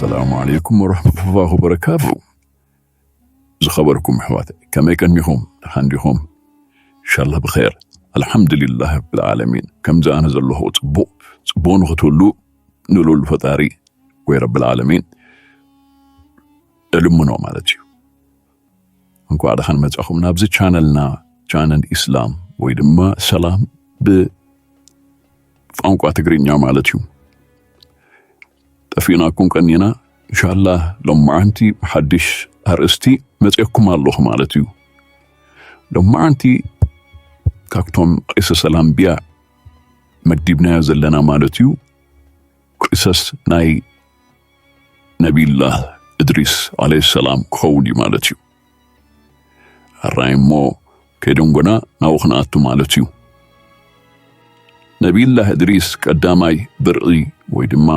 السلام عليكم ورحمة الله وبركاته. ዝኸበርኩም ኣሕዋት፣ ከመይ ቀኒኹም? ደሓን ዲኹም? ኢንሻላህ ብኸይር። ኣልሓምዱሊላህ ረብል ዓለሚን። ከምዚ ኣነ ዘለኹ ጽቡቕ፣ ጽቡቕ ንኽትህሉ ንልኡል ፈጣሪ ወይ ረብል ዓለሚን እልምኖ ማለት እዩ። እንኳዕ ደሓን መጻኹም ናብዚ ቻነልና፣ ቻነል ኢስላም ወይ ድማ ሰላም ብቋንቋ ትግርኛ ማለት እዩ። ጠፊእናኩም ቀኒና፣ ኢንሻላህ ሎማዓንቲ ብሓድሽ ኣርእስቲ መጺአኩም ኣለኹ ማለት እዩ። ሎማዓንቲ ካብቶም ቀሰሰል ኣንብያ መዲብናዮ ዘለና ማለት እዩ፣ ቅሰስ ናይ ነቢይላህ እድሪስ ዓለይሂ ሰላም ክኸውን እዩ ማለት እዩ። ኣራይ እሞ ከይደንጎና ናብኡ ክንኣቱ ማለት እዩ። ነቢይላህ እድሪስ ቀዳማይ ብርዒ ወይ ድማ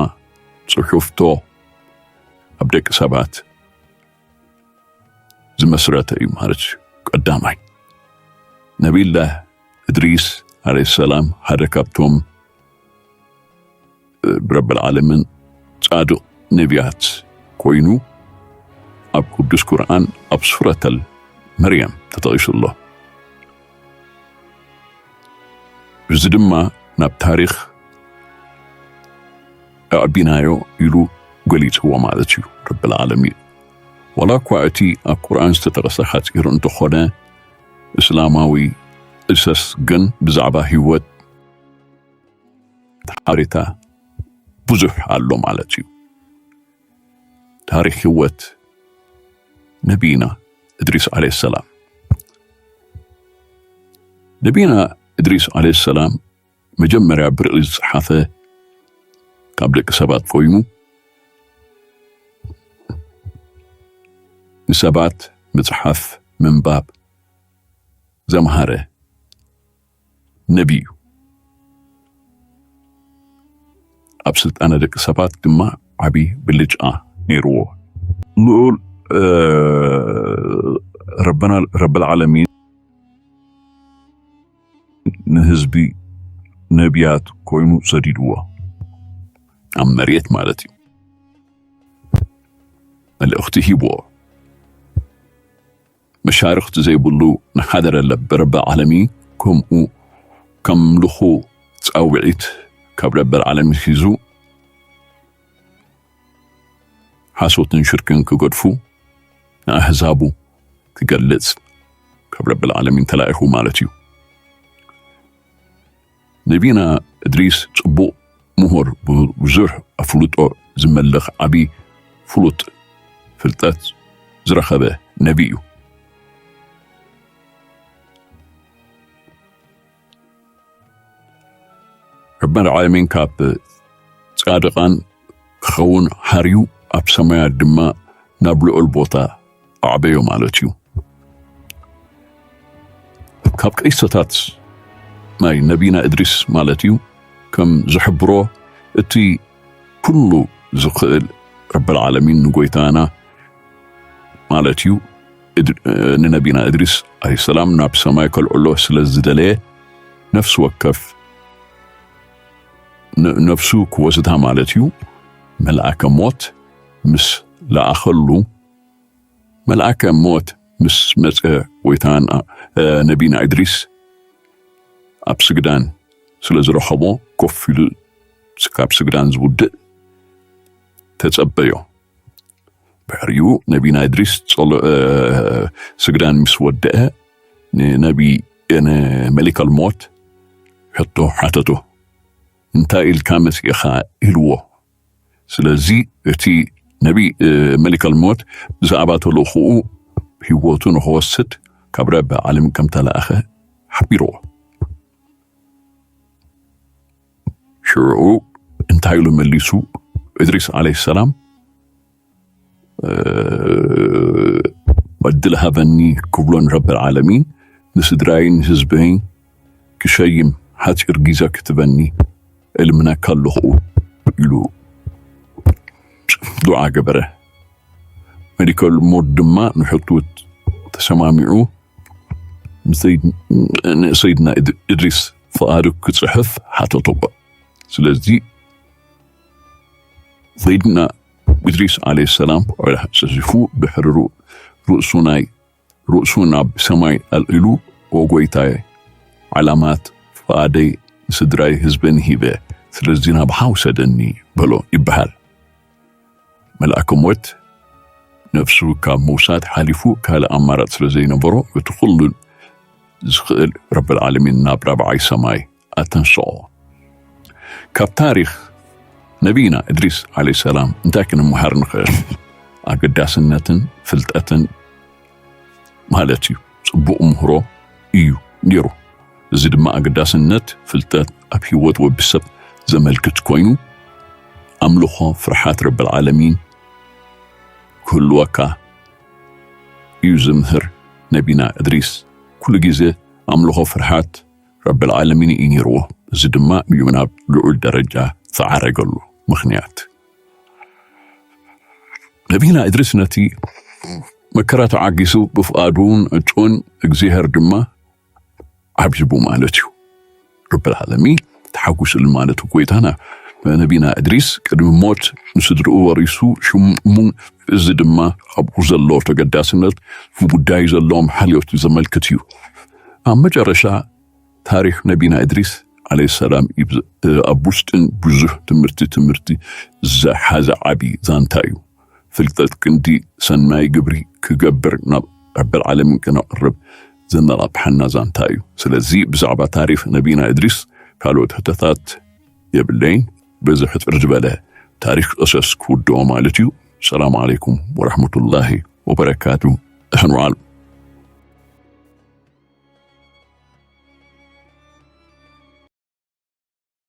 ጽሑፍቶ ኣብ ደቂ ሰባት ዝመስረተ እዩ ማለት እዩ። ቀዳማይ ነቢይላህ እድሪስ ዓለይሂ ሰላም ሓደ ካብቶም ብረብል ዓለምን ጻድቕ ነቢያት ኮይኑ ኣብ ቅዱስ ቁርኣን ኣብ ሱረተል መርየም ተጠቒሱ ኣሎ። እዚ ድማ ናብ ታሪኽ ኣዕቢናዮ ኢሉ ገሊጽዎ ማለት እዩ። ረብል ዓለሚን ዋላ እኳ እቲ ኣብ ቁርኣን ዝተጠቐሰ ሓጺር እንተኾነ፣ እስላማዊ ቅሰስ ግን ብዛዕባ ህይወት ሓበሬታ ብዙሕ ኣሎ ማለት እዩ። ታሪኽ ህይወት ነቢና እድሪስ ዓለይሂ ሰላም። ነቢና እድሪስ ዓለይሂ ሰላም መጀመርያ ብርዒ ዝጸሓፈ ካብ ደቂ ሰባት ኮይኑ፣ ንሰባት ምጽሓፍ ምንባብ ዘምሃረ ነቢ እዩ። ኣብ ስልጣነ ደቂ ሰባት ድማ ዓቢ ብልጫ ነይርዎ። ልኡል፣ እ፣ ረበና፣ ረበል ዓለሚን ንህዝቢ ነቢያት ኮይኑ ሰዲድዎ፣ ኣብ መሬት ማለት እዩ። መልእኽቲ ሂብዎ። መሻርኽቲ ዘይብሉ ንሓደረ ለብ ረቢ ዓለሚ፣ ከምኡ ከምልኹ ጻውዒት ካብ ረቢ ዓለሚ ሒዙ፣ ሓሶትን ሽርክን ክገድፉ፣ ንኣህዛቡ ክገልጽ ካብ ረቢ ዓለሚን ተላኢኹ ማለት እዩ። ነቢና እድሪስ ጽቡቕ ምሁር፣ ብዙሕ ኣፍልጦ ዝመልኽ ዓቢ ፍሉጥ ፍልጠት ዝረኸበ ነቢ እዩ። ረበል ዓለሚን ካብ ጻድቓን ክኸውን ሓርዩ፣ ኣብ ሰማያት ድማ ናብ ልዑል ቦታ ኣዕበዮ ማለት እዩ። ካብ ቀይሰታት ናይ ነቢና እድሪስ ማለት እዩ፣ ከም ዝሕብሮ፣ እቲ ኩሉ ዝኽእል ረበል ዓለሚን ንጎይታና ማለት እዩ፣ እድ-፣ ንነቢና እድሪስ ዓለይሂ ሰላም ናብ ሰማይ ከልዕሎ ስለ ዝደለየ፣ ነፍሲ ወከፍ ን-፣ ነፍሱ ክወስዳ ማለት እዩ። መልኣከ ሞት ምስ ለኣኸሉ፣ መልኣከ ሞት ምስ መጸ፣ ጎይታና፣ እ፣ ነቢና እድሪስ ኣብ ስግዳን ስለ ዝረኸቦ፣ ኮፍ ኢሉ ካብ ስግዳን ዝውድእ ተጸበዮ። ብሕሪኡ ነቢና እድሪስ ጸሎ-፣ እ፣ ስግዳን ምስ ወደአ፣ ንነቢ፣ ንመሊከል ሞት ሕቶ ሓተቶ። "እንታይ ኢልካ መጺእኻ?" ኢልዎ። ስለዚ እቲ ነቢ፣ እ፣ መሊከል ሞት ብዛዕባ ተልእኾኡ ህይወቱ ንኽወስድ ካብ ረቢ ዓለም ከም ተላእኸ ሓቢርዎ። ሽዑ እንታይ ኢሉ መሊሱ? እድሪስ ዓለይሂ ሰላም፣ እ፣ "ዕድል ሃበኒ ክብሎ ንረብል ዓለሚን፣ ንስድራይን ንህዝበይን ክሸይም ሓጺር ግዜ ክትበኒ እልምነካ ኣለኹ" ኢሉ ዱዓ ገበረ። መሊከል ሞት ድማ ንሕቱ ተሰማሚዑ ንሰይድ-፣ ንሰይድና እድ-፣ እድሪስ ፍቓዱ ክጽሕፍ ሓተቶ። ስለዚ ሰይድና እድሪስ ዓለይሂ ሰላም ዑላ ጸዚፉ ድሕሪ ሩ-፣ ርእሱ ናይ ርእሱ ናብ ሰማይ ኣልዒሉ፣ "ኦ ጎይታየ፣ ዓላማት ፍቓደይ ንስድራይ ህዝበን ሂበ፣ ስለዚ ናብኻ ውሰደኒ" በሎ ይበሃል። መልኣከ ሞት ነፍሱ ካብ ምውሳድ ሓሊፉ ካልእ ኣማራጽ ስለ ዘይነበሮ፣ እቲ ኩሉ ዝኽእል ረብል ዓለሚን ናብ ራብዓይ ሰማይ ኣተንስኦ። ካብ ታሪኽ ነቢና እድሪስ ዓለይሂ ሰላም እንታይ ክንመሃር ንኽእል? ኣገዳስነትን ፍልጠትን ማለት እዩ። ጽቡቕ ምህሮ እዩ ነይሩ። እዚ ድማ ኣገዳስነት ፍልጠት ኣብ ህይወት ወዲ ሰብ ዘመልክት ኮይኑ፣ ኣምልኾ ፍርሓት ረብል ዓለሚን ክህልወካ እዩ ዝምህር ነቢና እድሪስ። ኩሉ ግዜ ኣምልኾ ፍርሓት ረብል ዓለሚን እዩ ነይርዎ። እዚ ድማ እዩ ናብ ልዑል ደረጃ ዝዓረገሉ ምኽንያት። ነቢና እድሪስ ነቲ መከራ ተዓጊሱ ብፍቓዱን ዕጥቁን እግዚኣብሔር ድማ ዓብይቡ ማለት እዩ። ረብል ዓለሚን ተሓጉስሉ ማለት እዩ። ጎይታና ነቢና እድሪስ ቅድሚ ሞት ንስድርኡ ወሪሱ ሽሙ፣ እዚ ድማ ኣብኡ ዘሎ ተገዳስነት ንጉዳይ ዘለዎም ሓልዮት ዘመልክት እዩ። ኣብ መጨረሻ ታሪኽ ነቢና እድሪስ ዓለይሂ ሰላም ይብዝ-፣ ኣብ ውሽጥን ብዙሕ ትምህርቲ፣ ትምህርቲ ዝሓዘ ዓቢ ዛንታ እዩ። ፍልጠት ክንዲ ሰናይ ግብሪ ክገብር ናብ ረብል ዓለሚን ክነቕርብ ዘነቓቕሓና ዛንታ እዩ። ስለዚ ብዛዕባ ታሪኽ ነቢና እድሪስ ካልኦት ሕቶታት የብለይን። በዚ ሕጽር ዝበለ ታሪኽ ቀሰስ ክውድኦ ማለት እዩ። ሰላም ዓለይኩም ወራህመቱላሂ ወበረካቱ። ደሕና ዋሉ።